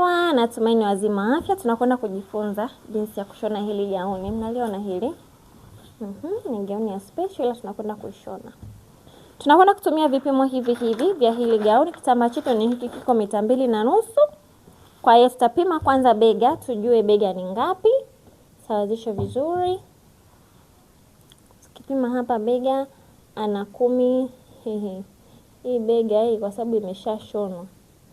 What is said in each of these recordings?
Natumaini wazima afya. Tunakwenda kujifunza jinsi ya kushona hili gauni. Mnaliona hili? Ni gauni ya special ila tunakwenda kuishona. Tunakwenda kutumia vipimo hivi hivi vya hili gauni. Kitambaa chetu ni hiki, kiko mita 2.5. Kwa hiyo tutapima kwanza bega, tujue bega ni ngapi. Sawazisha vizuri. Tukipima hapa bega ana 10. Hii bega hii kwa sababu imeshashonwa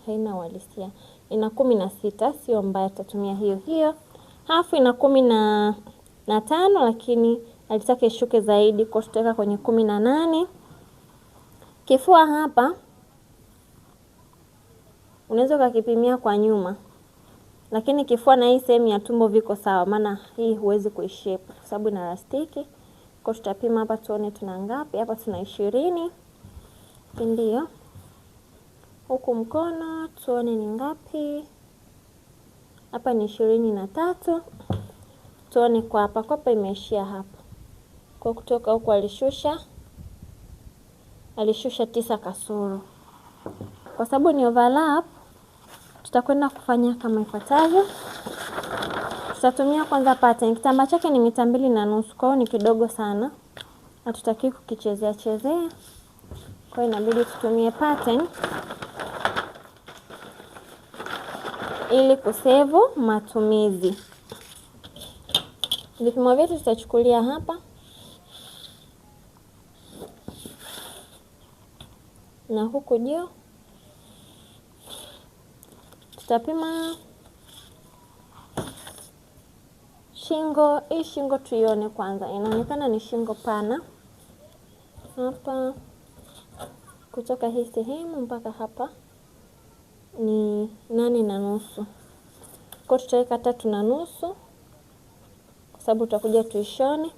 haina uhalisia. Ina 16, sio mbaya, tutatumia hiyo hiyo. Hafu ina 15, lakini alitaka ishuke zaidi, kwa tutaweka kwenye 18. Kifua hapa unaweza ukakipimia kwa nyuma, lakini kifua na hii sehemu ya tumbo viko sawa, maana hii huwezi kuishape kwa sababu ina plastiki. Kwa tutapima hapa tuone tuna ngapi. Hapa tuna 20, ndio. Huku mkono tuone ni ngapi. Hapa ni 23. Tuone kwa hapa, kwa hapa imeishia hapa. Kwa kutoka huku alishusha 9 kasoro. Kwa sababu ni overlap, tutakwenda kufanya kama ifuatavyo. Tutatumia kwanza pattern. Kitambaa chake ni mita 2.5, kwa hiyo ni kidogo sana. Hatutaki kukichezea chezea. Kwa hiyo inabidi tutumie pattern ili kusevu matumizi. Vipimo vyetu tutachukulia hapa na huku juu. Tutapima shingo. Hii shingo tuione kwanza, inaonekana ni shingo pana. Hapa kutoka hii sehemu mpaka hapa ni 8.5. Kwa tutaweka 3.5 kwa sababu tutakuja tuishone.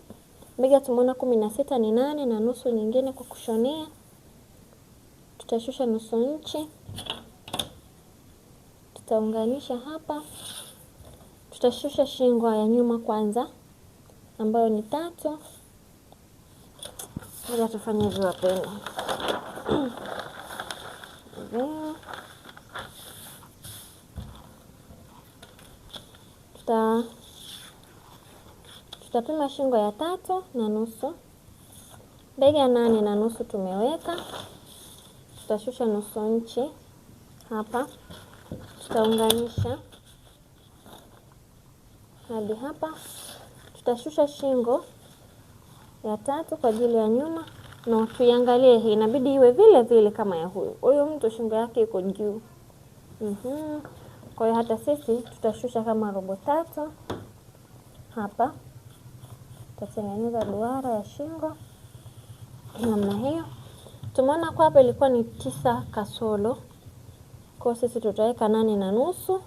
Bega tumeona 16 ni 8.5 nyingine kwa kushonea. Tutashusha nusu inchi. Tutaunganisha hapa. Tutashusha shingo ya nyuma kwanza ambayo ni 3. Ngoja tufanye hivi wapendwa. Tutapima shingo ya 3.5. Bega 8.5 tumeweka. Tutashusha nusu inchi hapa. Tutaunganisha hadi hapa. Tutashusha shingo ya 3 kwa ajili ya nyuma. Na tuiangalie hii, inabidi iwe vile vile kama ya huyu. Huyu mtu shingo yake iko juu. Kwa hiyo hata sisi tutashusha kama 3/4 hapa. Tutatengeneza duara ya shingo namna hiyo. Tumeona kwa hapa ilikuwa ni 9 kasoro. Kwa sisi tutaweka 8.5.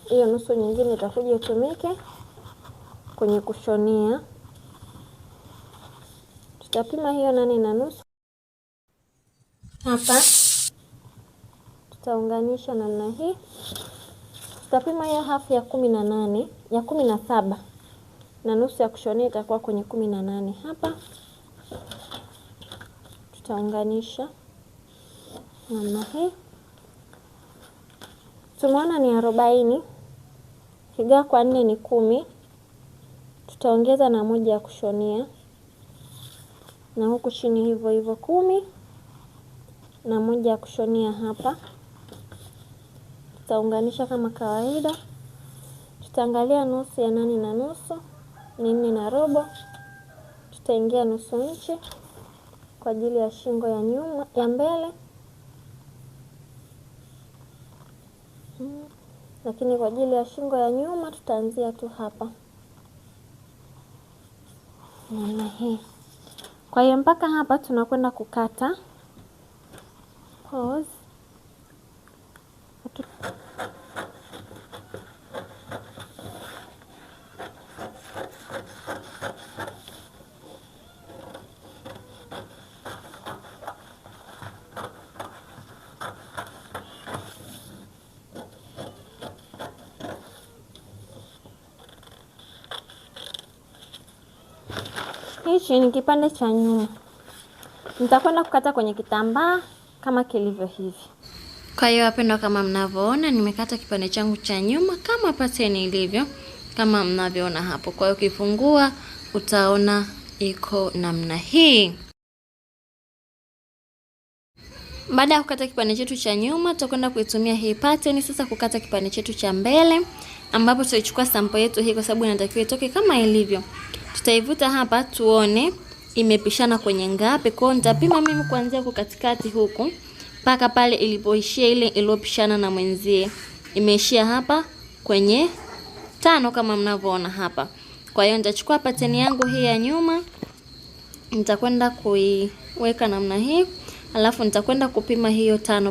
Hiyo nusu nyingine itakuja itumike kwenye kushonia. Tutapima hiyo 8.5 hapa. Tutaunganisha namna hii. Tutapima hiyo hafu ya 18, ya 17 na nusu ya kushonia itakuwa kwenye 18 hapa. Tutaunganisha namna hii. Tumeona ni 40. Kigawa kwa 4 ni 10. Tutaongeza na 1 ya kushonia. Na huku chini hivyo hivyo 10 na 1 ya kushonia hapa. Tutaunganisha kama kawaida. Tutaangalia nusu ya 8.5 ni 4.25. Tutaingia nusu inchi kwa ajili ya shingo ya nyuma, ya mbele. Lakini kwa ajili ya shingo ya nyuma tutaanzia tu hapa namna hii. Kwa hiyo mpaka hapa tunakwenda kukata. Pause. Hichi ni kipande cha nyuma. Nitakwenda kukata kwenye kitambaa kama kilivyo hivi. Kwa hiyo wapendwa, kama mnavyoona nimekata kipande changu cha nyuma kama pattern ilivyo, kama mnavyoona hapo. Kwa hiyo ukifungua utaona iko namna hii. Baada ya kukata kipande chetu cha nyuma, tutakwenda kuitumia hii pattern sasa kukata kipande chetu cha mbele, ambapo tutaichukua sample yetu hii kwa sababu inatakiwa itoke kama ilivyo. Tutaivuta hapa tuone imepishana kwenye ngapi. Kwa hiyo nitapima mimi kuanzia huku katikati huku mpaka pale ilipoishia ile iliyopishana na mwenzie. Imeishia hapa kwenye 5 kama mnavyoona hapa. Kwa hiyo nitachukua pattern yangu hii ya nyuma, nitakwenda kuiweka namna hii, alafu nitakwenda kupima hiyo 5.